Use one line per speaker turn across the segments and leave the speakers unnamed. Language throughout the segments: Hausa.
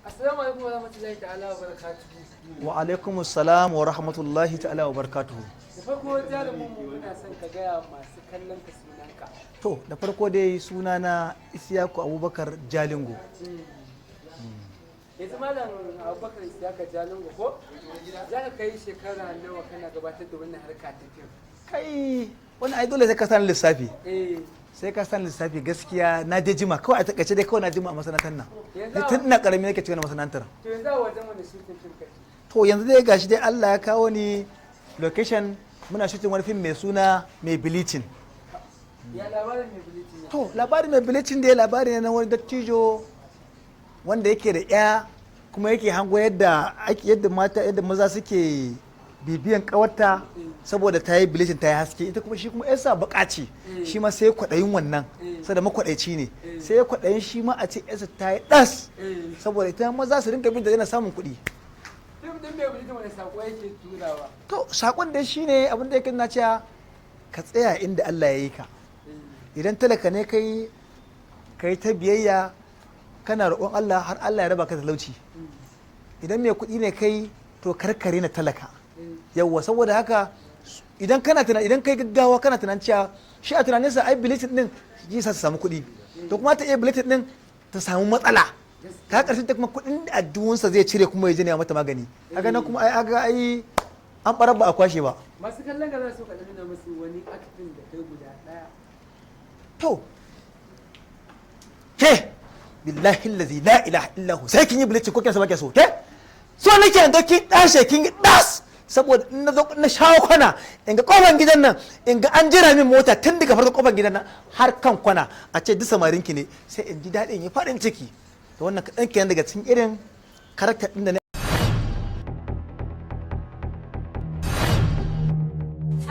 Assalamu alaikum wa rahmatullahi ta'ala wa barakatuhu.
Wa alaikum assalam wa rahmatullahi ta'ala wa barakatuhu.
Da farko, jarumin mu, muna son ka gaya masu kallon ka sunanka.
To, da farko dai sunana Isiyaku Abubakar Jalingo.
Yanzu Malam Abubakar Isiyaka Jalingo, ko za ka kai shekara nawa kana gabatar da wannan harka ta fim?
Kai, wani ai dole sai ka san lissafi.
Eh.
Sai ka san lissafi. Gaskiya na je jima kawai, a takaice dai kawai na jima a masana'antar nan.
Yanzu
Ni tun ina karami nake cikin masana'antar.
To, yanzu a wajen wani shooting fim kake?
To, yanzu dai gashi dai Allah ya kawo ni location, muna shooting wani fim mai suna Mai Bleaching.
Ya labarin Mai Bleaching ya?
To, labarin Mai Bleaching dai labari ne na wani dattijo wanda yake da ya, kuma yake hango yadda ake, yadda mata, yadda maza suke bibiyan kawarta saboda ta yi bleaching, ta yi haske. Ita kuma, shi kuma yarsa baka ce, shi ma sai kwaɗayin wannan, saboda makwaɗaici ne, sai ya kwaɗayin shi ma a ce yarsa ta yi ɗas, saboda ita maza su rinka bin da yana samun kuɗi.
Fim din Mai Bleaching, wani sako yake turawa?
To, sakon dai shine abin da yake na cewa ka tsaya inda Allah ya yi ka. Idan talaka ne kai, kai ta biyayya, kana roƙon Allah har Allah ya raba ka talauci. Idan mai kuɗi ne kai, to karkare na talaka. Yawwa, saboda haka idan kana tunan, idan kai gaggawa, kana tunan cewa shi a tunaninsa ai bleaching din shi sa su samu kuɗi, to kuma ta iya bleaching din ta samu matsala, ka karshen ta kuma kuɗin da addu'unsa zai cire kuma ya je ne mata magani. Kaga nan kuma ai aga ai an barar ba a kwashe ba.
Masu kallon ka za su ka nuna musu wani acting da kai guda ɗaya.
To, ke, billahi allazi la ilaha illa hu, sai kin yi bleaching ko kin sa ba ke so. Ke, so nake in ga kin dashe, kin yi das, saboda in na zo na shawo kwana, in ga kofar gidan nan, in ga an jira min mota tun daga farkon kofar gidan nan har kan kwana, a ce duk samarin ki ne, sai in ji daɗin yi farin ciki. To, wannan kaɗan kenan daga cikin irin character ɗin da na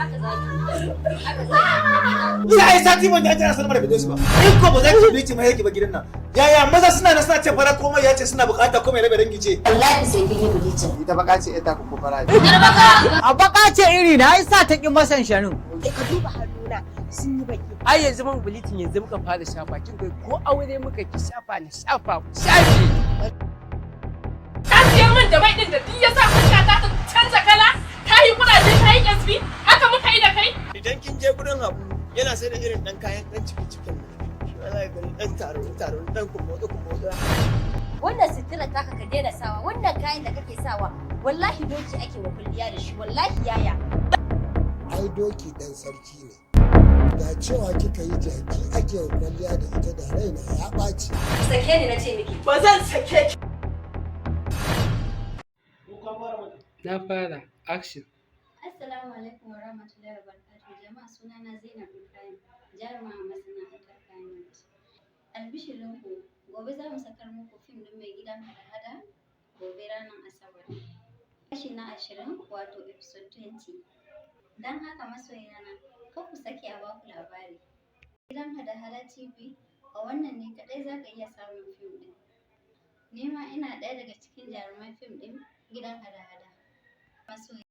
Haka zaki. Haka zaki.
Ina ai sati ban ji an jira sanar da bidiyo ba. In ko ba za ki bleaching mai yake ba gidan nan, yaya maza suna nan suna ce fara komai, ya ce suna bukata komai rabe dangi ce.
Wallahi sai kin yi bleaching.
Ita baka ce ita ko fara ce?
A baka ce iri na ai sa ta ki masan shanin.
Ka duba hannuna, sun yi baki.
Ai yanzu man bleaching yanzu muka fara shafa, kin kai ko aure muka ki shafa na shafa shafe.
Ka siyar min da mai din da duk ya sa fuska ta ta canza kala, ta yi kuraje, ta yi ƙyasbi, haka muka yi da kai?
Idan kin je gurin Habu, yana sai da irin dan kayan dan ciki cikin nan, shi ma za ka gani dan taro taro, dan kumbotso kumbotso.
Wannan sutura taka ka daina sawa, wannan kayan da kake sawa, wallahi doki ake wa kulliya da shi, wallahi yaya.
Ai doki dan sarki ne. Da cewa kika yi jaki ake wa kwalliya da ita, da raina ya ɓaci.
Sake ni na ce miki.
Ba zan sake ki.
Na fara, action.
Assalamu alaikum wa rahmatullahi wa barakatuh. Jama'a, sunana Zainab Ibrahim, jaruma a masana'antar Kannywood. Albishirinku, gobe za mu sakar muku fim ɗin Mai Gidan Hada-Hada, gobe ranar Asabar. Kashi na 20, wato episode 20. Don haka masoyana, kar ku sake a baku labari. Gidan Hada-Hada TV, a wannan ne kaɗai za ka iya samun fim ɗin. Ni ma ina ɗaya daga cikin jaruman fim ɗin Gidan Hada-Hada. Masoya.